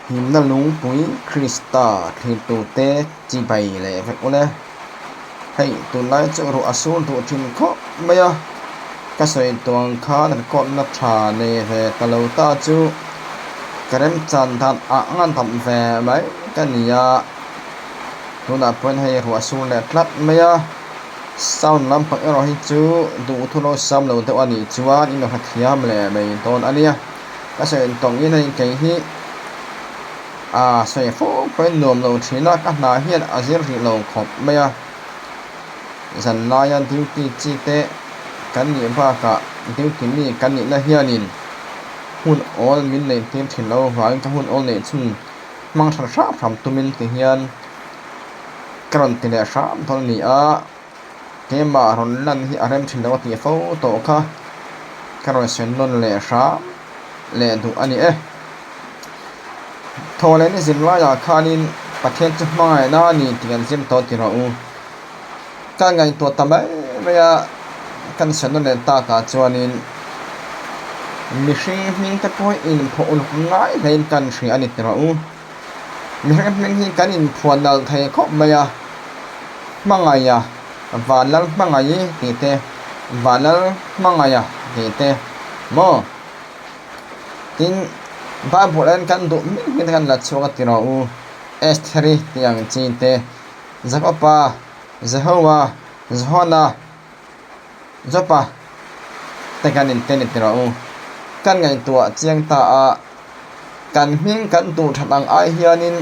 Himna lungpui Krista thlirtute chibai leh vek ule. Hei, tunlai chu ruah a sur duh thin khawp mai a, ka sawi tuang khan record na tha nei ve ta lo ta chu ka remchan dan ah ngan tam ve mai ka ni a, tunah pawhin hei ruah a sur leh tlat mai a, sound lampang erawh hi chu duhthu lo sam lo deuh a nih chuan in lo hrethiam leh mai dawn a nia. Ka sawi tawngin hei kei hi aa sawi fo pawhin nuam lo thin a, ka hna hian a zir rih lo khawp mai a. Zan laia duty chi te kan nih bakah duty mi kan nihna hianin hun awl min neih tir thin lo avangin ka hun awl neih chhun hmang tha hram hram tumin ti hian ka rawn ti leh hram dawn a ni a. Keimah rawn lan hi a rem thin lo a tih fo tawh kha ka rawn sawi nawn leh hram leh duh a ni e. Thaw leh ni zir laiah khanin Pathian chu hmangaihna a ni tih kan zir tawh ti rawh u. Ka ngaihtuah ta mai mai a, kan sawi nawn leh takah chuanin mihring hming te pawh hi inphuah uluk ngai hlein kan hria a ni ti rawh u. Mihring hming hi kan inphuah nalh thei khawp mai a, Hmangaiha, Vanlal Hmangaih tih te, Vanlal Hmangaiha tih te maw? Tin, Bible en kan duh hming hming te kan la chhuak a ti rawh u, Estheri tih ang chi te, Jakopa, Jehowa, Johana, Jopa te kan inten i ti rawh u. Kan ngaihtuah chiang ta a, kan hming kan duh that ang ai hianin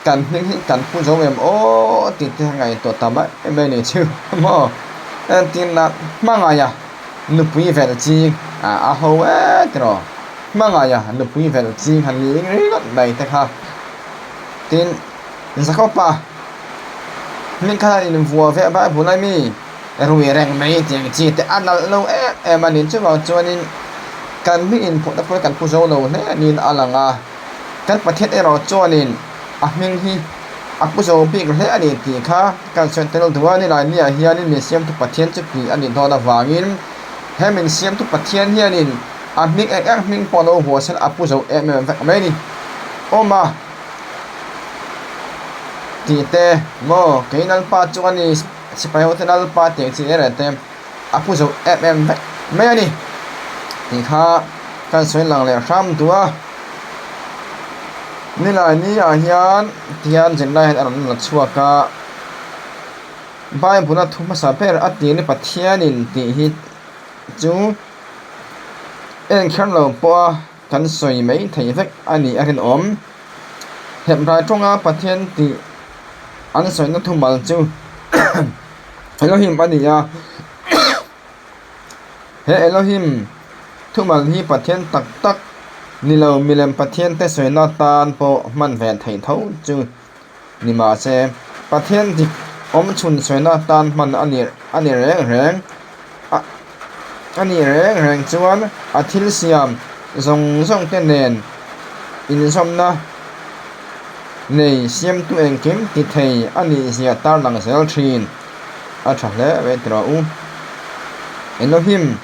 kan hming hi kan pu zo em aw tih te ngaihtuah ta mai mai a ni chu maw. Entirna hmangaiha nupui velh ching a ho e ti rawh. Hmangaiha nupui velh ching han ni ringawt mai te kha. Tin, Jakopa hming khan a invuah ve a Bible a mi rui reng mai tih ang chi te a nalh lo em em a ni. Chuvang chuanin kan hming inphuahna pawh hi kan pu zo lo hle niin a lang a, kan Pathian erawh chuanin a hming hi a pu zo bik hle a ni tih kha kan sawi tel duh a. Nilai niah hianin min siamtu Pathian chu tih a nih dawn avangin he min siamtu Pathian hianin a hming eng eng hming pawh lo huaisen a pu zo em em vek mai a ni. Awm a. Tih te, Maw, kei Lalpa chu a ni, sipai hote Lalpa tih ang chi reng reng te a pu zo em em vek mai a ni tih kha kan sawi lang leh hram duh a. Nilai ni ah hian tihian zirlai hian a rawn la chhuak a, Bible a thu hmasa ber a tir ni Pathianin tih hi chu en kher lo pawh a. Kan sawi mai thei vek a nih a rinawm. Hebrai tawnga Pathian tih an sawina thumal chu Elohim a ni a. He Elohim thumal hi Pathian tak tak ni lo milem Pathian te sawina tan pawh hman ve theih tho chu ni mahse Pathian dik awmchhun sawina tan hman a ni a ni reng reng a a nih reng reng chuan a thil siam zawng zawng te nen inzawmna nei siamtu engkim ti thei a nih zia tarlang zel thin a tha hle mai ti rawh u. Elohim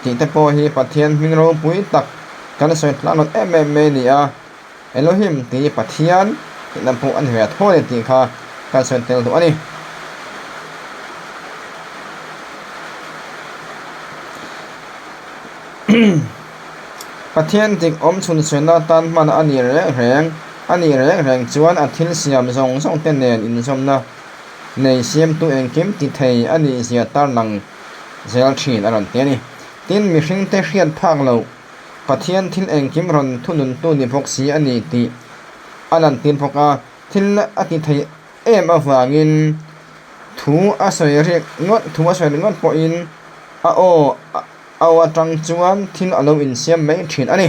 tih te pawh hi Pathian hming ropui tak kan sawi tlang em em mai a ni a. Elohim tih Pathian tihna pawh a ni ve tho a ni tih kha kan sawi tel duh a ni. Pathian dik awm chhun sawina atan hman a ni reng reng a nih reng reng chuan a thil siam zawng zawng te nen inzawmna nei siamtu engkim ti thei a nih zia tarlang zel thin a rawn ti a ni. Tin, mihringte hriat phak loh Pathian thil engkim rawn thununtu ni bawk si a ni tih a lantir bawk a, thil a ti thei em avangin thu a sawi riak ngawt thu a sawi ringawt pawhin a aw a aw atang chuan thil a lo insiam mai thin a ni.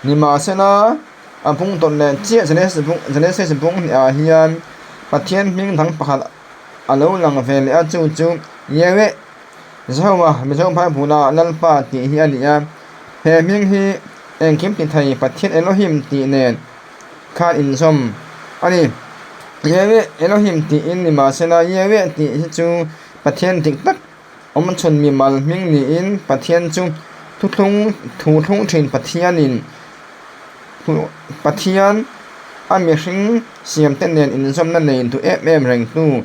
Nimahsela a bung tawlh leh chiah Genesis bung Genesis bung hniah hian Pathian hming dang pakhat a lo lang ve leh a chu chu Yahweh Jehovah, Mizo Bible-a Lalpa tih hi a ni a, he hming hi engkim ti thei Pathian Elohim tih nen khan inzawm a ni. Yahweh Elohim tiin nimahsela Yahweh tih hi chu Pathian dik tak awmchhun mimal hming niin Pathian chu thuthlung thu thlung thin Pathianin. Pathian a mihring siamte nen inzawmna nei duh em em rengtu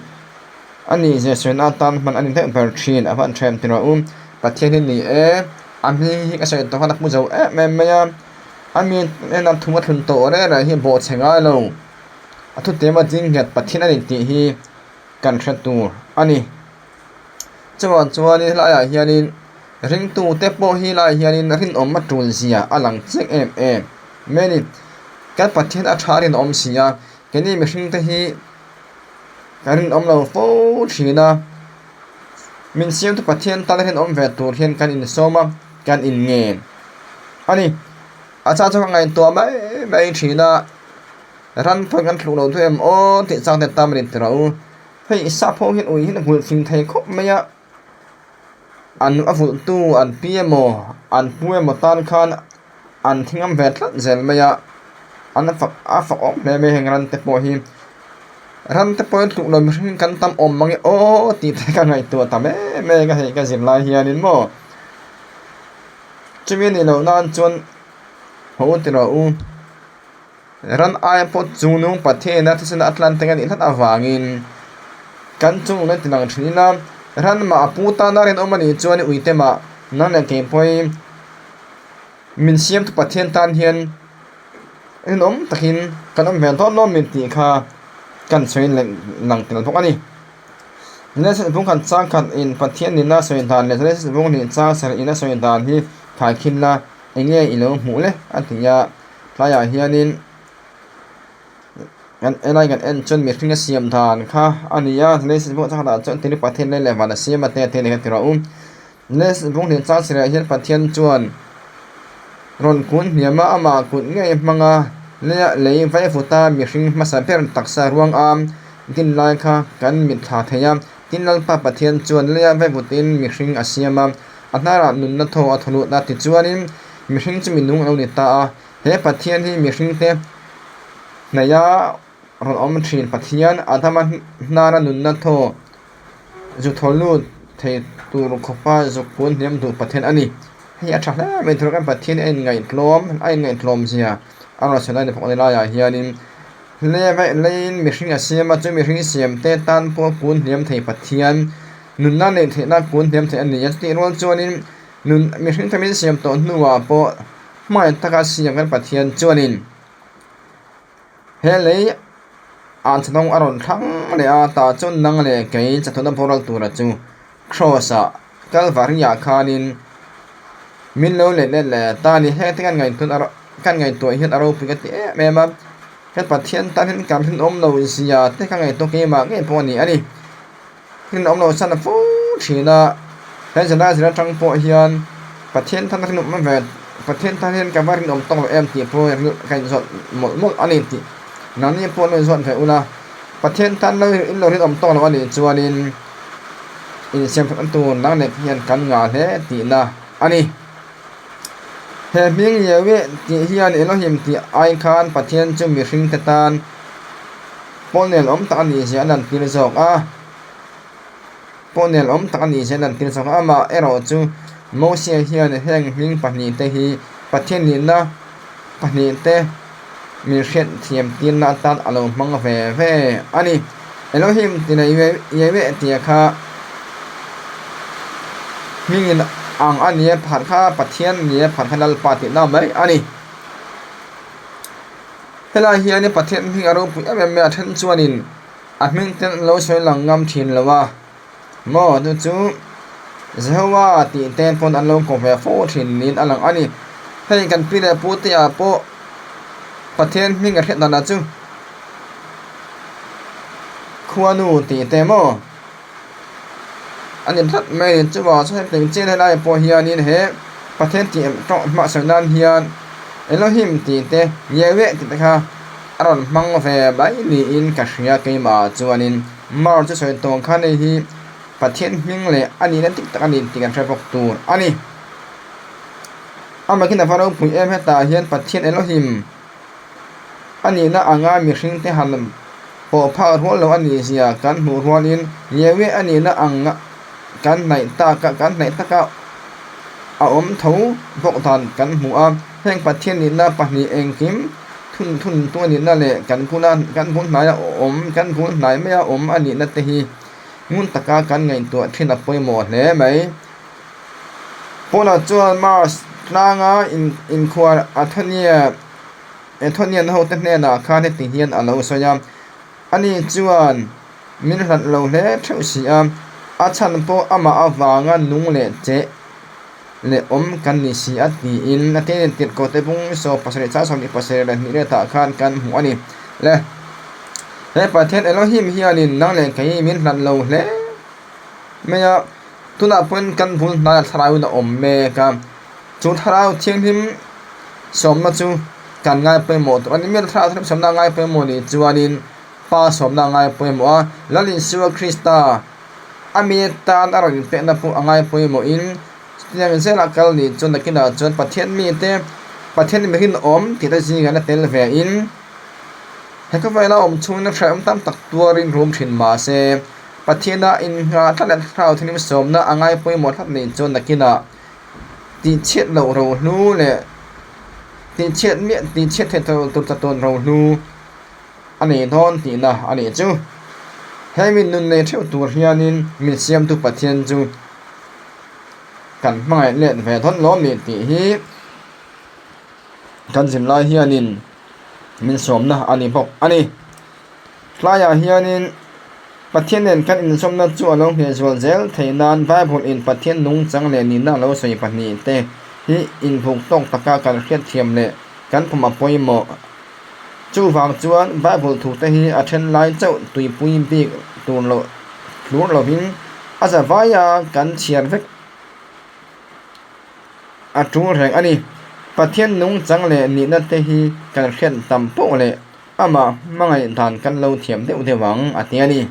a nih zia sawiin atan hman a ni deuh ber thin a van ṭhen ti rawh u. Pathian hi ni e, a hming hi ka sawi tawh khan a hmu zo em em mai a, a mi hnena thu a thlun tawh reng reng hi bawhchhe ngai lo, a thutema ding nghet Pathian a ni tih hi kan hre tur a ni. Chuvang chuanin helaiah hianin ringtute pawh hi helaiah hianin rinawm a tul zia a lang chiang em em mai a ni. Kan Pathian a tha rinawm si a, keini mihringte hi kan rinawm lo fo thin a, min siamtu Pathian tan rinawm ve tur hian kan insawm a, kan inngen a ni. A chang chu ka ngaihtuah mai mai thin a, ran pawh kan thluk lo duh em aw tih chang te tam a ni ti rawh u. Hei sap ho hian ui hian a vulh fing thei khawp mai a, an a vulhtu an pi emaw an pu emaw tan khan an thingam ve tlat zel mai a, an fak a fak awm hle mai heng ran te pawh hi ran te pawh hi tluk lo mihring kan tam awm mang e aw tih te ka ngaihtuah ta em em a hei ka zir lai hianin maw chumi a nih loh nan chuan haw ti rawh u. Ran aia pawh chung nung Pathian-a thisen a tlan teng a nih hlat avangin kan chung nung ti lang thin ila, ran mah a pu tana rinawm a nih chuan uite mah nang leh kei pawhin min siamtu Pathian tan hian rinawm takin kan awm hmel dawn lawm min tih kha kan sawi lang tel bawk a ni. Genesis bung khat chang khat in Pathian nihna sawi dan leh Genesis bung hnih chang sarih ina sawi dan hi khaikhin la eng nge i lo hmuh le a ti a. Tlaiah hianin kan en a kan en chuan mihring a siam dan kha a ni a Genesis pawh chakah chuan tini Pathian lei leh van a siam a te a ti a ni kha ti rawh u Genesis bung hnih chang sirah hian Pathian chuan rawn kun hniam a amah kut ngei hmang a leia lei vaivut a mihring hmasa ber taksa ruang am din lai kha kan mitthla thei a tin Lalpa Pathian chuan leia vaivutin mihring a siam a a hnarah nunna thaw a thaw lut a tichuanin Mihring chu minung a lo ni ta a, he Pathian hi mihringte hnaia rawn awm thin Pathian, Adama hnara nunna thaw zu thaw lut thei tur khawpa zuk kun hniam duh Pathian a ni. Hei a tha hle mai thur kan Pathian a inngaihtlawm a inngaihtlawm zia a rawn sawi lai ni bawk a ni laiah hianin leiin mihring a siam a, chu mihring siamte tan pawh kun hniam thei Pathian nunna neih theihna kun hniam thei a ni a, chutih rual chuanin Nun mihring tamin siam tawh hnuah pawh hmangaih taka siam kan Pathian chuanin he lei an chhanawng a rawn thlang leh a, tah chuan nang leh kei chathuna boral tura chu Kraws ah Kalvari ah khanin min lo let let leh ta a ni. Heng te kan ngaihtuah kan ngaihtuah hian a ropui ka ti em em a, kan Pathian tan hian kan rinawm lo zia te ka ngaihtuah keimah ngei pawh a ni a ni. Rinawm lo chan a fo thin a, he zela zir atang pawh hian Pathian tan rinawm ve Pathian tan hian ka va rinawm tawk lo em tih pawh ka inzawt mawlh mawlh a ni tih nangni pawh lo inzawt ve ula, Pathian tan lo in lo rinawm tawk lo a nih chuanin insiamthatna tur nang leh hian kan ngah hle tihna a ni. He hming Yahweh tih hian Elohim tih ai khan Pathian chu mihringte tan Pawl nel awm tak a nih zia a lantir zawk a, Pawl nel awm tak a nih zia a lantir zawk a, amah erawh chu Mosia hian heng hming pahnihte hi Pathian nihna pahnihte min hriat thiam tirna atan a lo hmang ve ve a ni. Elohim ti leh Yahweh tia kha hmingin ang a nia pakhat kha Pathian nia pakhat kha Lalpa tihna mai a ni. Helai hianin Pathian hming a ropui em em mai a, then chuanin a hming te an lo sawi lang ngam thin lo a, maw chu chu Jehovah tih te pawn an lo kawp ve fo thin niin a lang a ni. Hei kan pi leh pu te ah pawh Pathian hming a hriat danah chu Khuanu tih te maw. A ni tlat mai chuvang chuan hetiang chian helai pawh hianin he Pathian tih tawng hmah sawi nan hian Elohim tih te Yahweh tih te kha a rawn hmang ve mai niin ka hria keimah chuanin Mar chu sawi tawng khan hei hi Pathian hming leh a nihna dik tak a ni tih kan hre bawk tur a ni. Amah khian a va ropui em hetah hian Pathian Elohim. A nihna anga mihringte han pawh phak rual lo a nih zia kan hmuh rualin Yahweh a nihna ang kan hnaih tak kan hnaih taka a awm tho bawk dan kan hmu a. Heng Pathian nihna pahnih engkim thun thuntu a nihna leh kan bula kan bul hnaia awm kan bul hnai maia awm a nihna te hi ngun taka kan ngaihtuah thin a pawimawh hle mai. Paula chuan Mars tlanga inkhuar Athenia Athenian hote hnenah khan heti hian a lo sawi a, Ani chuan min hlat lo hle theuh si a, a chhan pawh amah avanga nung leh che leh awm kan ni si a tiin a tin tirhkoh te bung saw pasarih chang 27 leh hnih letah khan kan hmu a ni. Le he Pathian Elohim hianin nang leh kei min hlat lo hle mai a, tunah pawhin kan bul hnaiah thlarauin a awm mek a, chu thlarau thianghlim sawmna chu kan ngai pawimawh tur a ni. Mial thlarau thianghlim sawmna a ngai pawimawh nih chuanin Pa sawmna a ngai pawimawh a, Lal Isua Krista A mi tan a rawn inpekna pawh a ngai pawimawhin chutiang zela kal nih chuan nakinah chuan Pathian mite Pathian mi rinawm tih te zingah a tel vein he khawvela awm chhungin hrehawm tam tak tuarin rum thin mah se Pathiana innghah tlat leh thlarau thianghlim sawmna a ngai pawimawh tlat nih chuan nakinah tihchhiat loh rohlu leh tihchhiat miah tihchhiat theih tur chatuan rohlu a nei dawn tihna a nih chu. He mi nun nei theuh tur hianin min siamtu Pathian chu kan hmangaih let ve dawn lawm ni tih hi kan zirlai hianin min sawmna a ni bawk a ni. Tlaiah hianin Pathian nen kan inzawmna chu a lo ngheh zual zel theih nan Bible in Pathian nungchang leh nihna a lo sawi pahnih te hi inbuk tawk taka kan hriatthiam leh kan pawm a pawimawh. Chuvang chuan Bible thute hi a then lai chauh tuipui bik tur loh tlur lovin a za vaia kan chhiar vek a tul reng a ni. Pathian nungchang leh nihna te hi kan hriat tam pawh leh amah hmangaih dan kan lo thiam deuh deuh ang a ti a ni.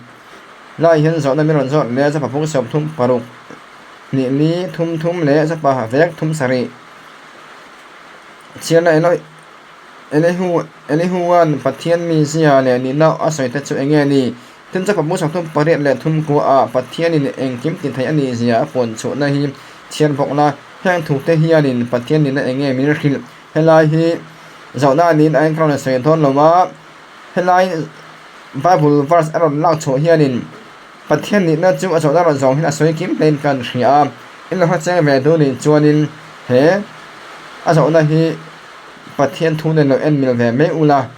Lai hian zawhna min rawn zawt leh zapa pung 30 paruk hnih li thum thum leh zapa vek thum sarih chhiarna eng Elihu, Elihua'n Pathian mizia leh nihna a sawi te chu eng nge ni? Tin chu Papu 38 leh thum kuaah Pathianin engkim ti thei a nih zia a puan chhuahna hi chhiar bawk la, heng thute hianin Pathian nihna eng nge min hrilh? Helai hi zawhna niin a enkawl a sawi dawn lo a, helai Bible verse a rawn lak chhuah hianin Pathian nihna chu a zawhna rawn zawng hian a sawi kim hlein kan hria a, in lo hre cheng ve duh nih chuanin he a zawhna hi Pathian thu nen lo en mil ve mai ula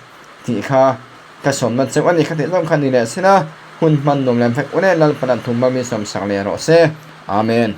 tih kha ka sawmna chauh a ni. Kha tih zawng kha ni leh sela hun hman nuam lem vek ule Lalpan a thum bawmin sawmsak leh rawh se. Amen.